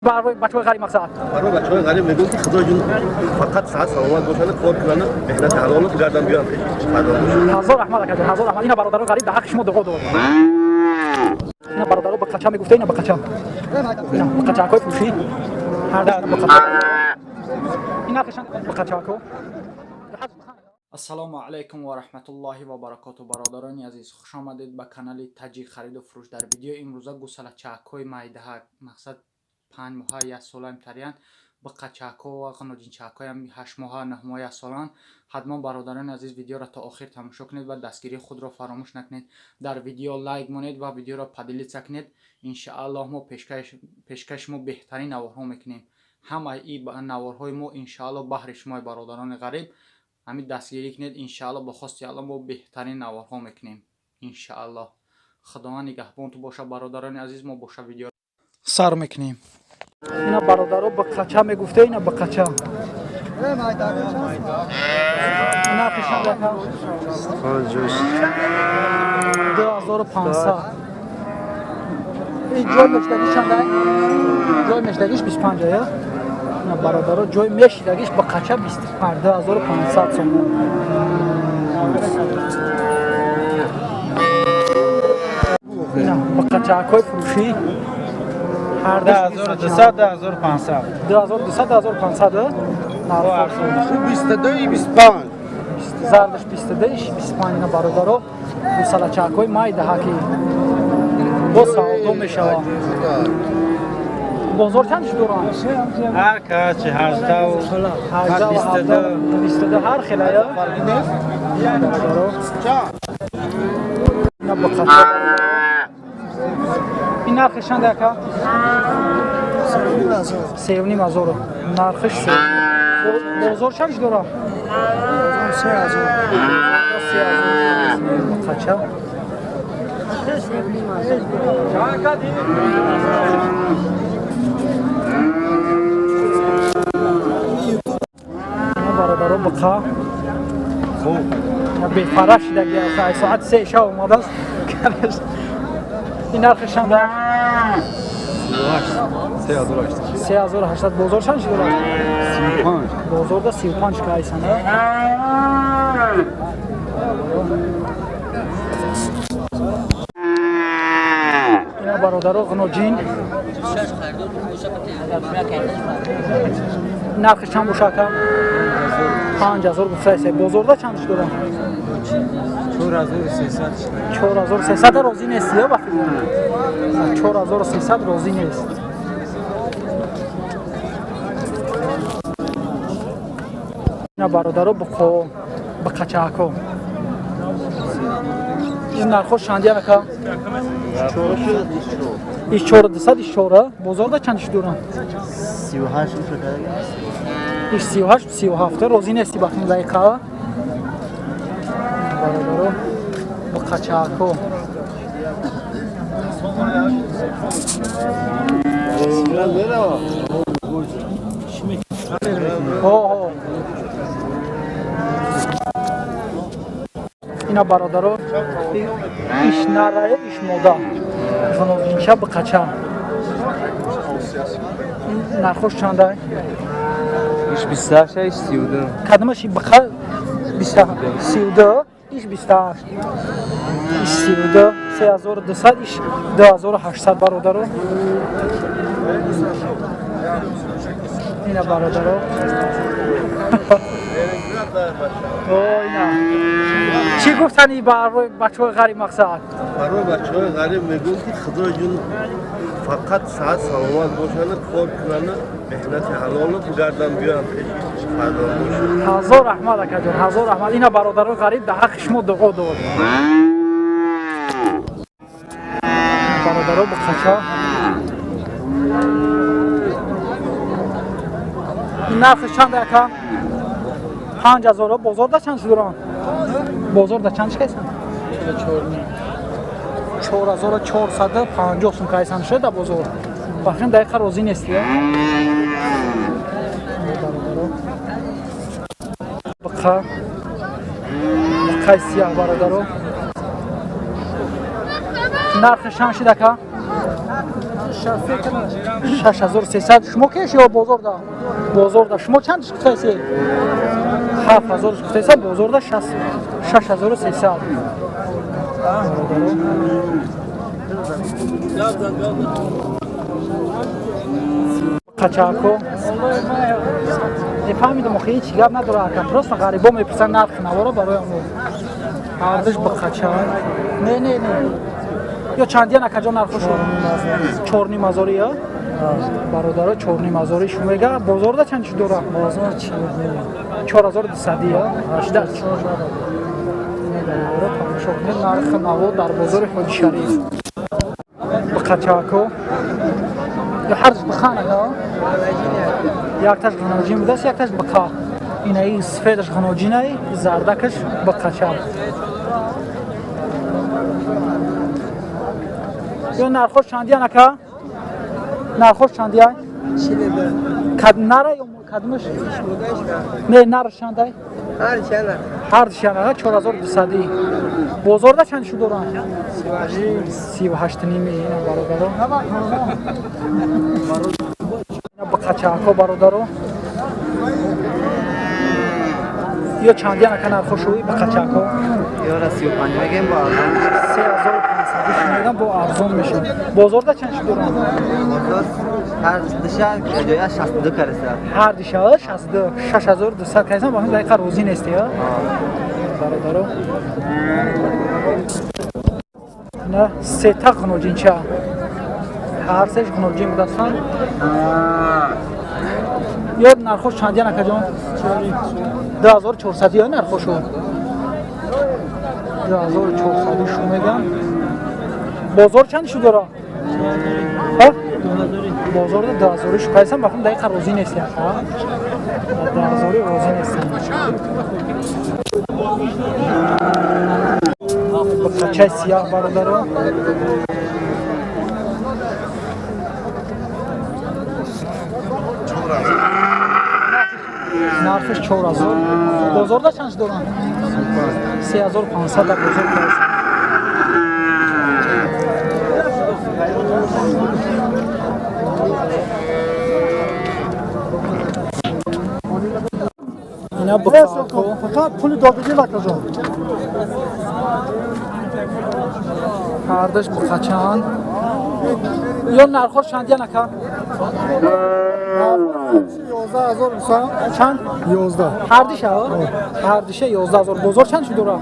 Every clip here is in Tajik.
Барои бачаҳои ғариб мақсад. Барои бачаҳои ғариб мегӯям, ки Худои ҷон, фақат саҳат саломат бошанд, кор кунанд, меҳнати ҳалол гардан биёянд, пеши фарзанд бошанд. Ҳазор раҳмат, акаҷон, ҳазор раҳмат. Ина бародарои ғариб дар ҳаққи шумо дуо дод. Ина бародаро ба қача мегуфта, ина ба қача. Ина ба қачакҳои фурӯшӣ. Ҳар даст ба қача. Ин нархашон ба қачако. Ассалому алайкум ва раҳматуллоҳи ва баракоту. Бародарони азиз, хуш омадед ба канали Таҷик хариду фурӯш. Дар видеои имрӯза гусалачаакҳои майдаҳак, мақсад 5 моҳа, як солаам тариянд, биқачаакҳо ва ғуноҷинчаакҳоям 8 моҳа, 9 моҳа, як солаанд. Ҳатман, бародарони азиз, видеоро то охир тамошо кунед ва дастгирии худро фаромӯш накунед. Дар видео лайк монед ва видеоро поделиться кунед. Иншааллоҳ, мо пешкаши мо беҳтарин наворҳо мекунем. Ҳамаи и наворҳои мо, иншааллоҳ, баҳри шумои бародарони ғариб. Ҳамин дастгирӣ кунед. Иншааллоҳ, бо хости Алло мо беҳтарин наворҳо мекунем, иншааллоҳ. Худованд нигаҳбонту боша, бародарони азиз. Мо боша видео сар мекунем. Ина бародаро ба қача мегуфта, ина ба қача. Нархи чанд, ака? 2500. И ҷой мешидагиш чанда? Ҷой мешидагиш 25 я? Ина бародаро, ҷой мешидагиш ба қача 25, 2500 сомон. Ина ба қачаакҳои фурӯшӣ. Ҳар даст 2200, 2500. 2200, 2500 нархҳо. 22, 25. Зардаш 22, 25. Ина бародаро, гусалачаакҳои майдаҳаки бо савдо мешавад. Бозор чанд иш доранд? Ҳар качи 18. 18, 22, ҳар хелая. Бародаро, ина ба қача. Ин нархи чанд, ака? 3500 нархиш. Се бозор чанд иш дорад? 3000. Қача. Ина бародаро, биқа бефара шидаги, соати 3 шаб омадааст. Ин нархи чанд? 3800. Бозор чанд дорад? Бозорда 35 кайсана. Ина бародаро, ғуноҷин нархи чанд боша, ака? 5000 гуфтаест. Бозорда чанд дорад? 4300. Розӣ нест ё ба фикр? 4300 розӣ нест. Ина бародаро, буқо, биқачаако. Ин нархҳо чандия, ака? Иш 4200, иш чора. Бозорда чанд иш доранд? Иш 38, 37. Розӣ нести ба ин дақиқа, бародаро, биқачаако. Ҳо, ина бародаро, иш нарая, иш мода, ғуноҷинча, биқача. Ин нархош чанда? Иш 28, иш 32. Кадомаш? Биқа 32, иш 28, иш 32, 3200, иш 2800, бародаро. Ина бародаро. О, ина чӣ гуфтани барои бачаҳои ғариб мақсад? Барои бачаҳои ғариб мегӯям, ки Худои ҷон, фақат саҳат саломат бошанд, кор кунанд, меҳнати ҳалол гардан биёянд, пеши фарзанд бошанд. Ҳазор раҳмат, акаҷон, ҳазор раҳмат. Ина бародарои ғариб дар ҳаққи шумо дуо дод. Бародаро, биқача. Ин нархи чанд, ака? 5000. Бозорда чанд доранд? Бозорда чанд кайсан? 4450 сум кайсан шуда бозор. Бахшин, дақиқа розӣ нести, бародаро. Биқа, биқаи сияҳ, бародаро. Нархи чанд шид, ака? 6300. Шумо кеш ё бозорда? Бозорда. Шумо чанд гуфтаед? 7000 гуфтаед, бозорда 6300. Қачако. Нефаҳмидам, охи ҳеҷ гап надора ака. Просто ғарибо мепурсанд нархи наворо барои оно. Ҳардуш биқача. Не, не, не. Ё чандиян акаҷон нархошо? 4,5 ҳазори, ё? Бародаро 4,5 ҳазори шу мега. Бозорда чанд чӣ дора? Бозор 4200, ё? 18. Тамошо кунед нархи наво дар бозори Ҳоҷи Шариф. Биқачако. Ё ҳардуш бихана, ё? Якташ ғаноҷин будааст, якташ биқа. Инаи сафедаш ғаноҷинай, зардакаш биқача. Ё нархош чандиян ака? Нархош чандияй? Нара ё кадмаш? Не, нараш чандай? Ҳардушян ака 4200. Бозорда чанд шу доранд? 38,5 ина бародаро. Ина биқачаако бародаро. Ё чандиян ака нархошуи биқачаако? Ёра 35 мегем бо арзон. 3500 шумегам бо арзон мешавад. Бозорда чанд шу доранд? Бозор ҳар диша ҷоя 62 караса. Ҳар диша 62, 6200 кайсан, ба ҳамин дақиқа розӣ нести, ё? Бародаро. На сета ғуноҷинча. Ҳар сеш ғуноҷин будастанд. Ё нархош чандиян акаҷон? 2400 ё нархошу? 2400 шу мегам. Бозор чанд шу дора? Ҳа? Бозорда 2000 шу кайсан, ба ҳамин дақиқа розӣ нести, ака. 2000 розӣ нестем. Бақачаи сияҳ бародаро. Нархиш 4000. Бозорда чанд доранд? 3500 дар бозор кайсан. Ина бақако. Фақат пули додагӣ накажон. Ҳардуш биқачанд. Ё нархош чандиян ака? 11000 инсон. Чанд? 11. Ҳардиша? Ҳардиша 11000. Бозор чанд шу дора?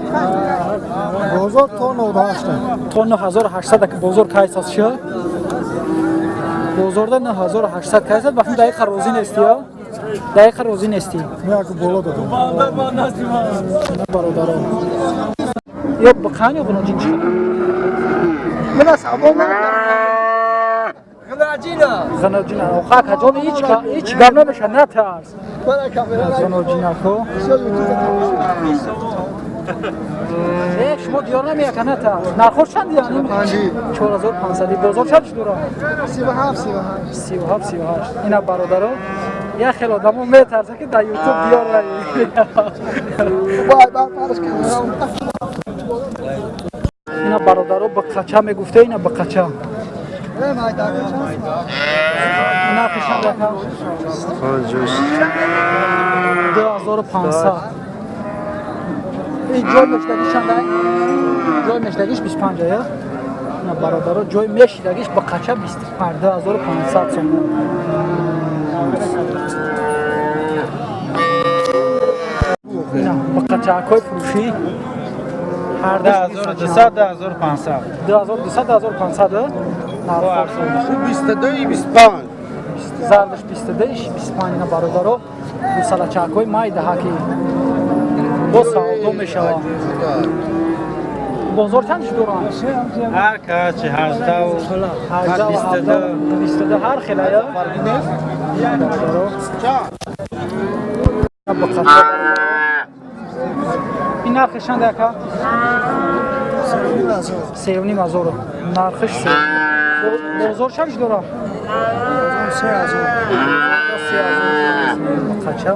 Бозор то 98. То 9800 ака бозор кайсас шу? Бозорда 9800 кайсас, ба ҳамин дақиқа розӣ нести, ё? Дақиқа розӣ нести. Ман як боло додам. Бародаро. Ё биқан ё ғуноҷин чӣ? Мана савол Ғуноҷин. Оха акаҷон ҳеҷ гап намешавад, натарс. Ғуноҷинако. Э, шумо диёр намеяка, натарс. Нархош чанд яъни? 4500. Бозор чанд шу дора? 37 37 38. Ина бародаро, як хел одамо метарса ки дар ютуб диёр раи. Вай, бар парш кардам. Ина бародаро биқача мегуфта, ина биқача. Нархи чанд ака? 2500. Ин ҷой мешидагиш чанд? Ҷой мешидагиш 25, ё? Ина бародаро, ҷой мешидагиш биқача 25, 2500 сомон. Ина биқачаакҳои фурӯшӣ. 2200 2500. 2200 2500. Нархош 22 25. зардаш 22 25. Ина бародаро, гусалачаакҳои майдаҳа ки бо савдо мешавад. Бозор чанд шу доранд? Ҳар качи 18 18 22 ҳар хела, ё? Бародаро. Ин нархи чанд ака? 3,5 ҳазор. Нархиш се. Бозор чанд дора? 3000. Қача?